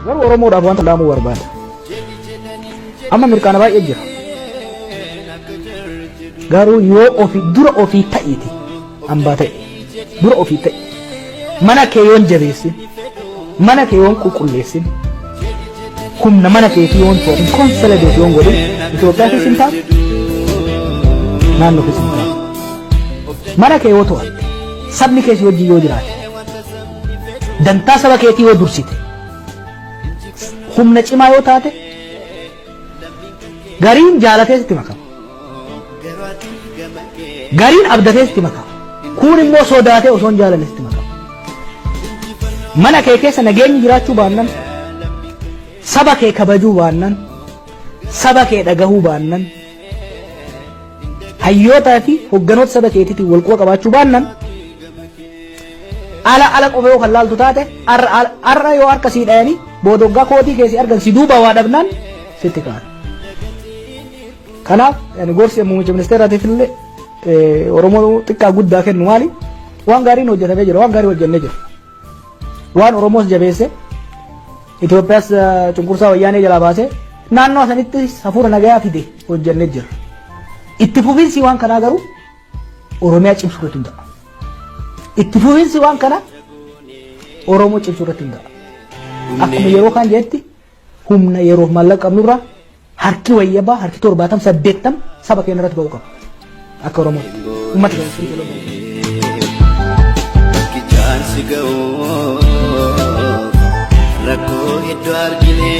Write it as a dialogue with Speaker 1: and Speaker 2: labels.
Speaker 1: Garuu Oromoodhaaf wanta dhaamuu barbaada. Amma mirqaana baay'ee jira. Garuu yoo ofii dura ofii ta'iiti hambaa ta'e dura ofii ta'i. Mana kee yoon jabeessin, mana kee yoon qulqulleessin, humna mana keetii yoon to'atin, consolidate yoon godhin, Itoophiyaafis hin taatu, naannoofis hin taatu. Mana kee yoo to'atte, sabni kee si wajjin yoo jiraate, dantaa saba keetii yoo dursite, humna cimaa yoo taate, gariin jaalatee sitti makama. Gariin abdatee sitti makama. Kuun immoo sodaatee osoo hin jaalanne sitti makama. Mana kee keessa nageenyi jiraachuu baannan, saba kee kabajuu baannan, saba kee dhagahuu baannan, hayyootaa fi hogganoota saba keetiitiin wal quba qabaachuu baannan, ala ala qofa yoo kan laaltu taate, har'a yoo harka sii dhayanii booda waggaa kootii keessi argan si duuba waa dhabnaan sitti ka'an. Kanaaf ani gorsi muummicha ministeeraatiif illee Oromoo xiqqaa guddaa kennu maali? Waan gaariin hojjetamee jira, waan gaarii hojjennee jira. Waan Oromoos jabeesse, Itoophiyaas cunqursaa Wayyaanee jalaa baasee naannoo sanitti hafuura nagayaa fide hojjennee jira. Itti fufiinsi waan kanaa garuu Oromiyaa cimsuu irratti hundaa'a. Itti fufiinsi waan kanaa Oromoo cimsuu irratti hundaa'a. Akkuma yeroo kaan jedhetti, humna yeroof maallaqa qabnurraa harki wayyabaa, harki 70, 80 saba keenya irratti ba'uu qaba. Akka Oromootti. Uummata keenya sirriitti ba'uu qaba.
Speaker 2: Bakki si ga'uuf rakkoo hedduu argine.